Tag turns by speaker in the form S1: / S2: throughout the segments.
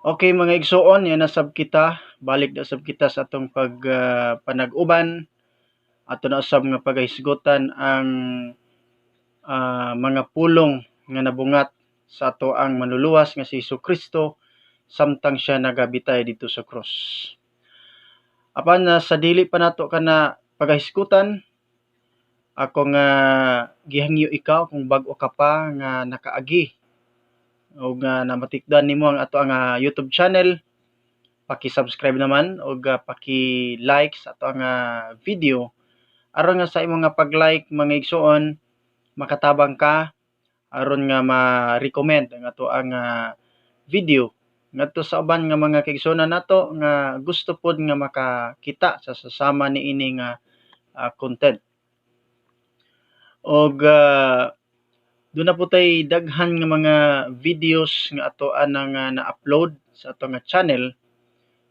S1: Okay, mga igsuon, yan na sab kita. Balik na sab kita sa atong pag panag-uban. Ato na usab nga pagahisgutan ang mga pulong nga nabungat sa ato ang Manluluwas nga si Hesus Kristo samtang siya nagabitay dito sa cross. Apan sa dili pa nato kana pagahisgutan, ako nga gihangyo ikaw kung bag-o ka pa nga nakaagi o nga namatikdan nimo ang ato ang YouTube channel, paki-subscribe naman og paki-like sa ato ang video aron nga sa imong nga pag-like, mga igsuon, makatabang ka aron nga ma-recommend ang ato ang video ngadto sa uban nga mga kaigsuonan nato nga gusto pod nga makakita sa sasama niini nga content. Og duna po tay daghan nga mga videos nga ato anang na-upload sa ato nga channel.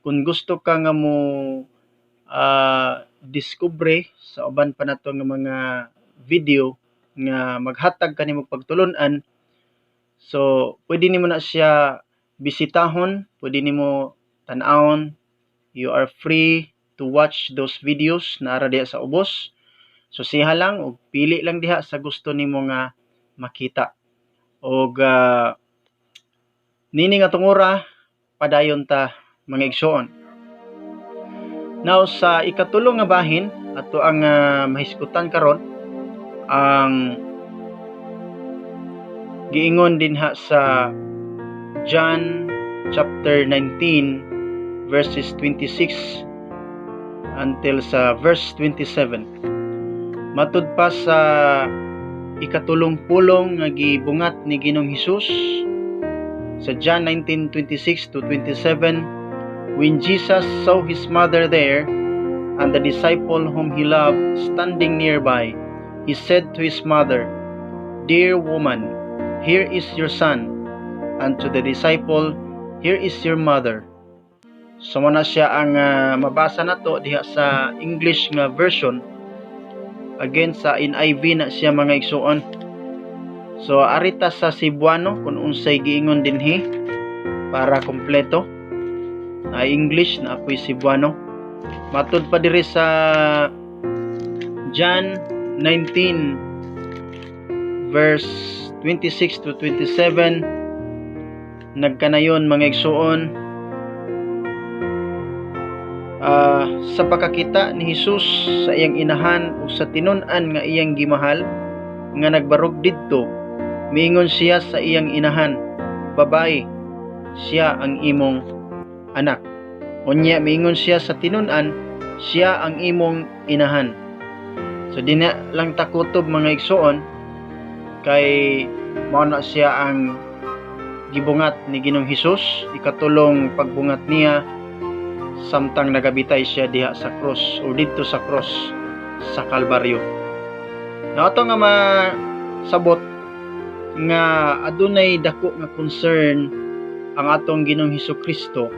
S1: Kung gusto ka nga mo diskubre sa uban pa nato nga mga video nga maghatag kanimo pagtulun-an, so pwede nimo na siya bisitahon, pwede nimo tan-awon. You are free to watch those videos naa ra diha sa ubos. So siha lang og pili lang diha sa gusto nimo nga makita. Og nini nga tungura, padayon ta, mga igsuon. Now, sa ikatulo nga bahin, ato ang mahisgutan karon ang giingon dinha sa John chapter 19 verses 26 until sa verse 27. Matud pa sa ikatulong pulong nga gibungat ni Ginoong Hesus sa John 19:26 to 27, "When Jesus saw his mother there and the disciple whom he loved standing nearby, he said to his mother, 'Dear woman, here is your son,' and to the disciple, 'Here is your mother.'" So mao na siya ang mabasa nato diha sa English nga version. Again, sa NIV na siya, mga igsuon. So arita sa Cebuano kung unsay giingon dinhi para kompleto. Na English na apoy Cebuano. Matud pa diri sa John 19 verse 26 to 27, nagkanayon, mga igsuon, sa pagkakita ni Jesus sa iyang inahan ug sa tinun-an nga iyang gimahal nga nagbarog didto, miingon siya sa iyang inahan, "Babae, siya ang imong anak." Unya miingon siya sa tinun-an, "Siya ang imong inahan." So di na lang takutob, mga igsuon, kay mao na siya ang gibungat ni Ginoong Hesus, ikatulong pagbungat niya samtang nagabitay siya diha sa cross o didto sa cross sa Kalbaryo. Na ato nga masabot nga adunay dako nga concern ang atong Ginoong Hesus Kristo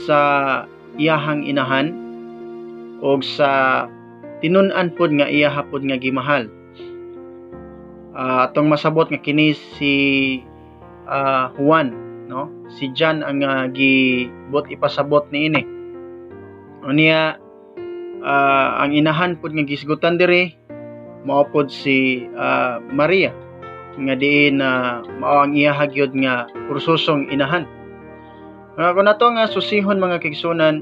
S1: sa iyahang inahan og sa tinun-an pod nga iyaha pod nga gimahal. Atong masabot nga kini si Juan, no? Si John ang gibot ipasabot niini. Unya ang inahan pod nga gisgutan diri mao pod si Maria nga diin na mao ang iyaha gyud nga kursusong inahan. Nga kung nato nga susihon, mga kaigsunan,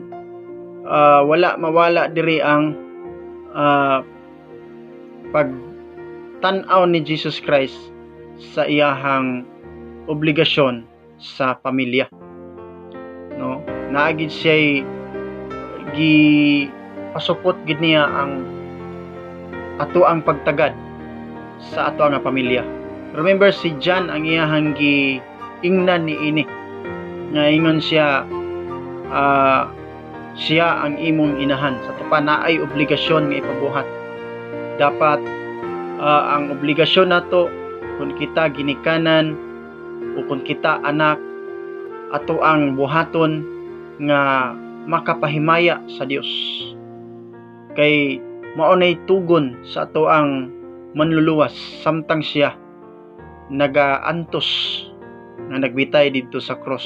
S1: wala mawala diri ang pagtan-aw ni Jesus Christ sa iyahang obligasyon sa pamilya. No? Naagid siya gi pasupot gid niya ang ato ang pagtagad sa ato nga pamilya. Remember, si John ang iyahang gi ingnan ni ini nga ingon siya, "Siya ang imong inahan." Sa ato pa naay obligasyon nga ipabuhat. Dapat ang obligasyon nato kung kita ginikanan o kung kita anak, ato ang buhaton nga makapahimaya sa Dios. Kay mao nay tugon sa ato ang Manluluwas samtang siya nagaantos nga nagbitay didto sa cross.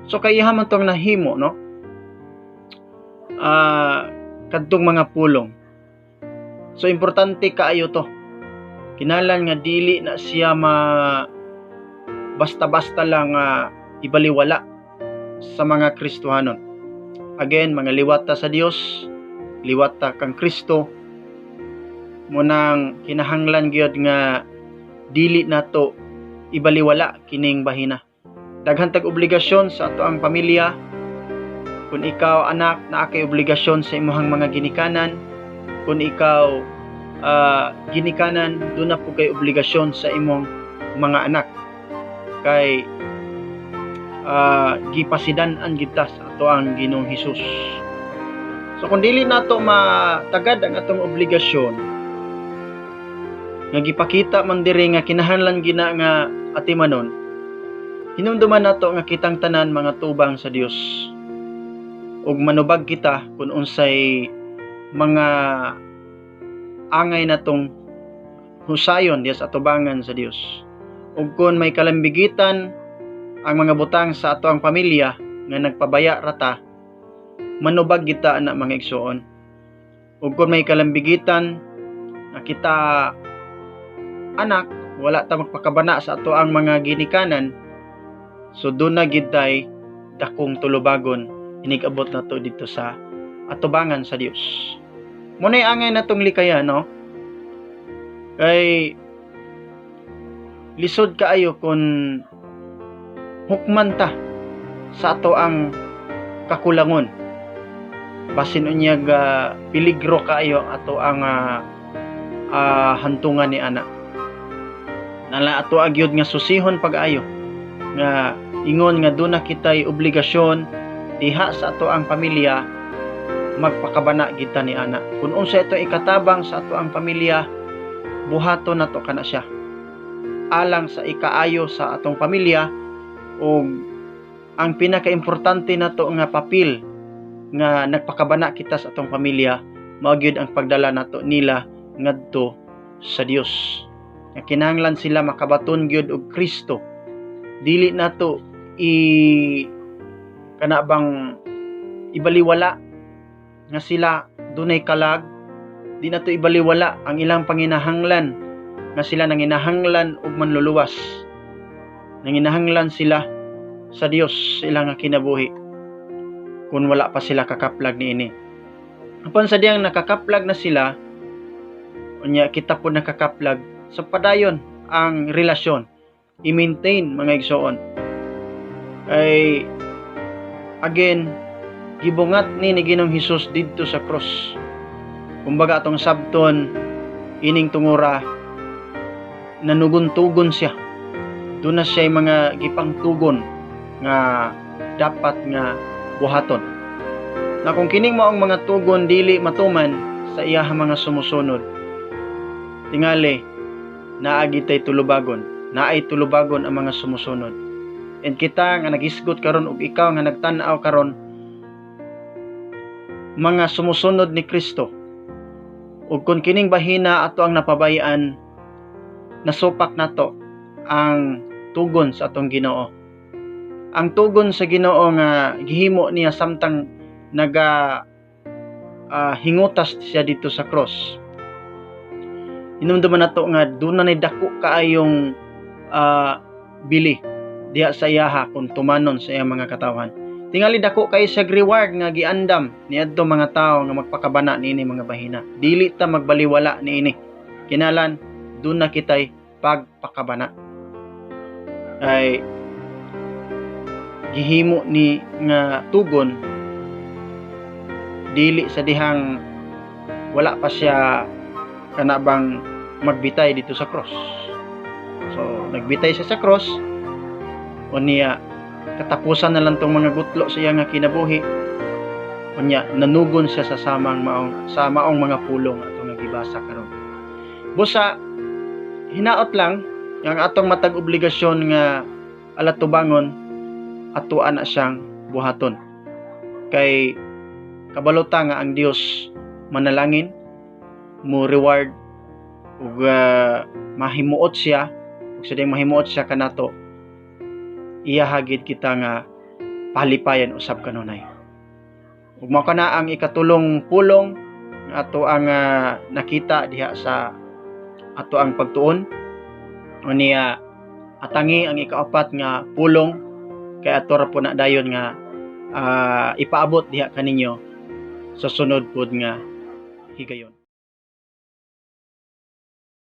S1: So kay iya man tong nahimo, no, kadtong mga pulong. So importante kaayo to. Kinahanglan nga dili na siya ma basta-basta lang ibaliwala sa mga Kristohanon. Again, mga liwata sa Dios, liwata kang Kristo, munang kinahanglan gyud nga dili nato ibaliwala kining bahina. Daghan tag obligasyon sa ato ang pamilya. Kung ikaw anak, naa kay obligasyon sa imong mga ginikanan. Kung ikaw ginikanan, duna po kay obligasyon sa imong mga anak. Kay gipasidan-an kita sa ato ang Ginoong Hesus. So kung dili nato matagad ang atong obligasyon nga gipakita man diri nga kinahanglan gina nga atimanon, hinumduman nato nga kitang tanan mga tubang sa Dios ug manubag kita kung unsay mga angay natong husayon diya sa atubangan sa Dios. Ug kung may kalambigitan ang mga butang sa ato ang pamilya nga nagpabaya rata, manubag kita ana, mga igsuon. Ug kung may kalambigitan nga kita anak, wala ta magpakabana sa ato ang mga ginikanan, so duna gid tay dakong tulubagon inig-abot nato dito sa atubangan sa Dios. Muna'y angay natong likayan, no? Kay lisod kaayo kung hukman ta sa ato ang kakulangon. Basin unyag peligro kaayo ato ang hantungan ni ana. Nala ato agyod nga susihon pag-ayo nga ingon nga duna kitay obligasyon diha sa ato ang pamilya, magpakabana kita ni ana. Kung unsa ito ikatabang sa ato ang pamilya, buhaton nato kana siya alang sa ikaayo sa atong pamilya. Ug ang pinakaimportante nato nga papel nga nagpakabana kita sa atong pamilya, mao gyud ang pagdala nato nila ngadto sa Dios, nga kinahanglan sila makabaton gyud og Kristo. Dili nato i kana bang ibaliwala nga sila dunay kalag. Di nato ibaliwala ang ilang panginahanglan, nga sila nanginahanglan og manluluwas, nanginahanglan sila sa Dios sa ilang nga kinabuhi kung wala pa sila kakaplag niini. Apan sa diyang nakakaplag na sila, unya kita po nakakaplag, so padayon ang relasyon, i-maintain, mga igsoon. Kay again, gibungat ni Ginoong Hesus didto sa cross. Kumbaga atong sabton ining tungura, nanugon-tugon siya. Duna siya mga gipangtugon nga dapat nga buhaton. Na kung kining maong mga tugon dili matuman sa iyahang mga sumusunod, tingali naa gitay tulubagon, naay tulubagon ang mga sumusunod. And kita nga nagisgot karon ug ikaw nga nagtan-aw karon, mga sumusunod ni Kristo. Ug kung kining bahina ato ang napabayaan, nasupak nato ang tugon sa atong Ginoo. Ang tugon sa Ginoo nga gihimo niya samtang naga hingutas siya dito sa cross. Hinumduman nato nga duna nay dako kaayong bili diha sa iyaha kung tumanon sa iyang mga katawhan. Tingali dako kay siya reward nga giandam niadto mga tawo nga magpakabana niini mga bahina. Dili ta magbaliwala niini. Kinalan duna kitay pagpakabana. Ay gihimo ni nga tugon dili sa dihang wala pa siya kana bang magbitay dito sa cross. So nagbitay siya sa cross, unya katapusan na lang tong mga gutlo sa iya nga kinabuhi, unya nanugon siya sa samang maong sa maong mga pulong atong gibasa karon. Busa hinaot lang ang atong matag obligasyon nga alatubangon, ato ana siyang buhaton, kay kabalota nga ang Dios manalangin mo reward ug mahimuot siya, ug sa diyang mahimuot siya kanato, iya hagid kita nga Pahalipayan usab kanunay. Ug mao kana ang ikatulong pulong nga ato ang nakita diha sa ato ang pagtuon. Unya atangi ang ikaapat nga pulong kay ato ra po na dayon nga ipaabot diha kaninyo sa sunod pod nga higayon.